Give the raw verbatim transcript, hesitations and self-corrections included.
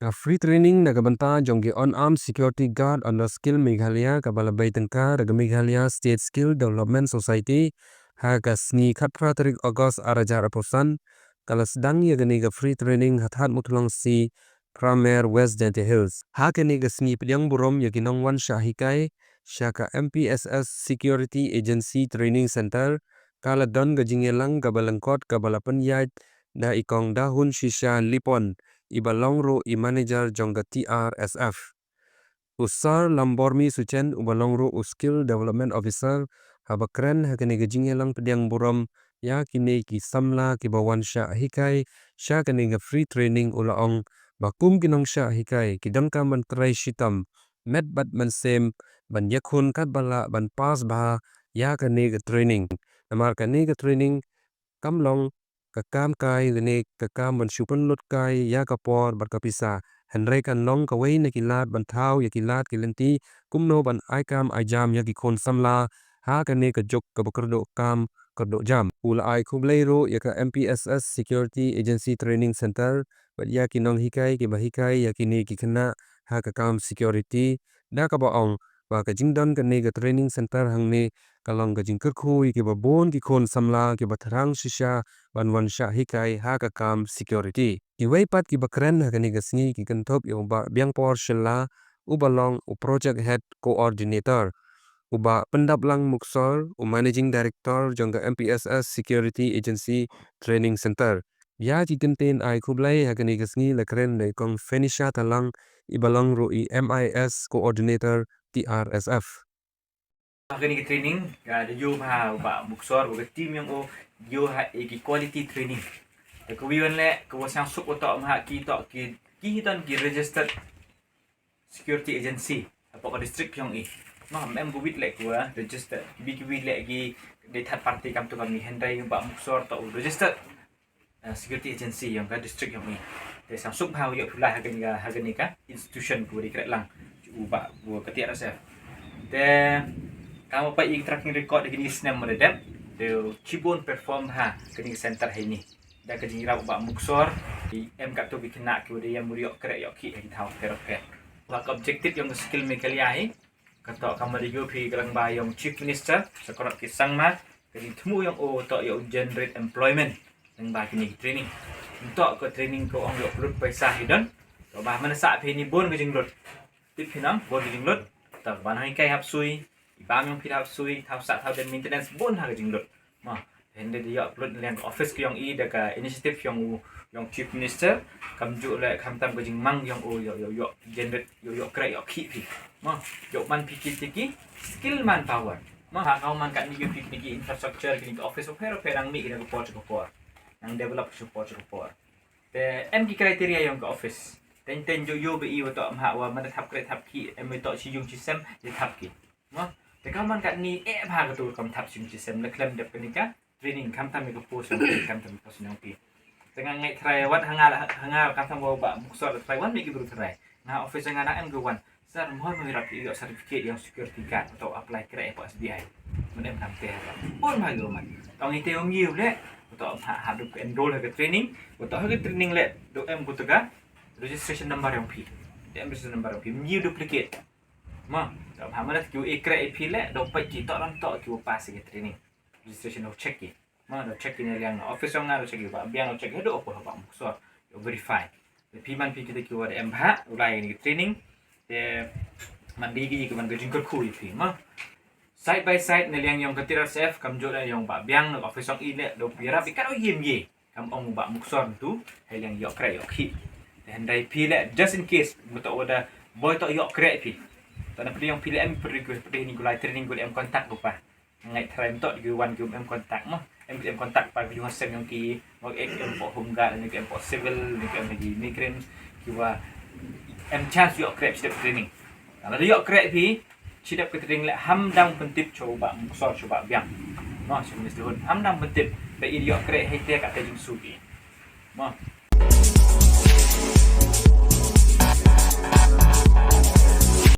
Ka free training na ka bynta jong ki unarmed security guard under Skill Meghalaya kaba la bei tyngka da ka Meghalaya State Skill Development Society ha ka sngi khatphra tarik August ar hajar arphew san ka la sdang ïa kane ka free training ha Thadmuthlong C, Pramer, West Jaintia Hills. Ha kane ka sngi pdiang burom ïa ki nongwan shah hikai sha ka M P S S Security Agency Training Center, ka la don ka jingïalang kaba lyngkot kaba la pynïaid da i Kong Dahun Shisha Lipon, iba long ruh i manager jong ka T R S F. U Sir Lambormi Suchen uba long ruh u Skill Development Officer haba kren ha kane ka jingïalang pdiang burom ïa kine ki samla kiba wan shah hikai sha kane ka free training u la ong ba kum ki nongshah hikai ki donkam ban trei shitom met bad mynsiem ban ïakhun katba lah ban pass bha ïa kane ka training. Namar kane ka training kam long ka kam kai lane ka kam ban shu pynlut kai ïa ka por bad ka pisa. Hynrei kan long kawei na ki lad ban thaw ïa ki lad ki lynti kumno ban ai kam ai jam ïa ki khun samla ha kane ka juk kaba kyrduh kam kyrduh jam. U la ai khublei ruh ïa ka M P S S Security Agency Training Center bad ïa ki nonghikai kiba hikai ïa kine ki khynnah ha ka kam security da kaba ong ba ka jingdon kane ka training center hangne ka long ka jingkyrkhu ïa kiba bun ki khun samla kiba thrang shisha ban wan shah hikai ha ka kam security. Kiwei pat kiba kren ha kane ka sngi ki kynthup ïa u Bah Biangpor Shylla uba long u project head coordinator, u Bah Pyndaplang Muksor u managing director jong ka M P S S Security Agency Training Center. Ïa ki kyntien ai khublei ha kane ka sngi la kren da i Kong Fenisha Talang iba long ruh i M I S coordinator T R S F. Ha kane ka training ka da ïoh bha u Bah Muksor bad ka team jong u, ïoh ha ïa ki quality training. Da ka wi wan leh ka wa sngewsuk u toh ma ha ki toh ki ki hi don ki registered security agency hapoh ka district jong i. Ma em ka wit leh ka wa registered, bi ka wi leh ki dei third party kam tu kam ni, hynrei u Bah Muksor toh u registered uh, security agency jong ka district jong i. Te sngewsuk bha u ïoh pula ha kane ka ha kane ka institution ka wa dei kreh lang u Bah u ka T R S F. Te ka ma pa i tracking record ha kane ka snem ma da dep te u chibun perform ha kane ka center ha ini. Da ka jingïarap u Bah Muksor i em katto ki khynnah ki wa dei ïa mur ïoh kreh ïoh khih ha ki thaw pher pher. Ba ka objective jong ka Skill Meghalaya hi ka toh ka ma da ïoh phi ka lang ba jong Chief Minister Sakrot ki Sangma, ka jingthmu jong u toh ïa u generate employment. Nang ba kini ki training. Ntoh ka training ka ong ïoh lut paisa hi don. Ka ba mana sa phi ni bun ka jinglut. Tip phi nang bun ka jinglut. Toh ba nang kai hap sui. I bam jong phi hap sui, thaw sa thaw den maintenance bun ha ka jinglut. Ma, hynda ïoh lut leng office ka jong i da ka initiative jong u jong Chief Minister. Kam ju le kam tam ka jingmang jong u ïoh ïoh ïoh generate ïoh ïoh kreh ïoh khih phi. Ma, ïoh man phi ki tiki skill manpower. Ma ha kau man kat ni ki ki infrastructure ki office of hero perang mi ki da ka por ka por. Nang develop ka por ka por. Te em ki criteria jong ka office. Ten ten jo jo be i wa to ma wa ma da thap kre thap ki em to chi jung chi sem de thap ki. Ma te kau man kat ni e bha ka tu kam thap chi jung chi sem le klem dep ka ni ka training kam tam ka post kam tam ka post nang pi. Te nga ngai try wat hanga hanga kam tam wa ba Muksor try wan mi ki bru try. Nga office nga na em ka wan. Sir, mohon mo rap ïoh certificate jong security guard, to apply kre pa S B I. Mane em kam te ha. Pun ma ïoh man. Tong ite ong ïoh le, to ha ha du enroll ha ka training, to ha ka training le do em ko to ka registration number jong phi. Em registration number jong phi. Ïoh duplicate. Ma, to ha mana ki e kre phi le do pa ki to ran to ki pass ka training. Registration of check ki. Ma da check ïa liang na office jong nga da check ïa ba biang da check ïa do ko ha ba Muksor. Ïa verify. Te phi man phi kita ki wa da em bha u lai ni training. Te man di ki ki man ka jingkyrkhu ïa phi ma. Side by side na liang jong ka T R S F kam jot na jong ba biang na office jong i le do phi rap i ka do yim ye. Kam ong ba Muksor tu ha liang ïoh kre ïoh khih. Te hynrei phi le just in case mo to wa da boi to ïoh kre phi. To na phi jong phi le em phi request phi ni ku lai training ku le em contact ku pa. Ngai try mtok ki wan ki em contact mo. Em em contact pa ki jong sem jong ki mo ek em po home guard ni ki em po civil ni ki em ki migrant ki wa em chance ïoh kre step training. Kalau ïoh kre phi step ka training le ham dang pyntip cho ba Muksor cho ba biang. Mo cho mesti hun ham dang pyntip ba i ïoh kre hai te ka te jing su ki. Mo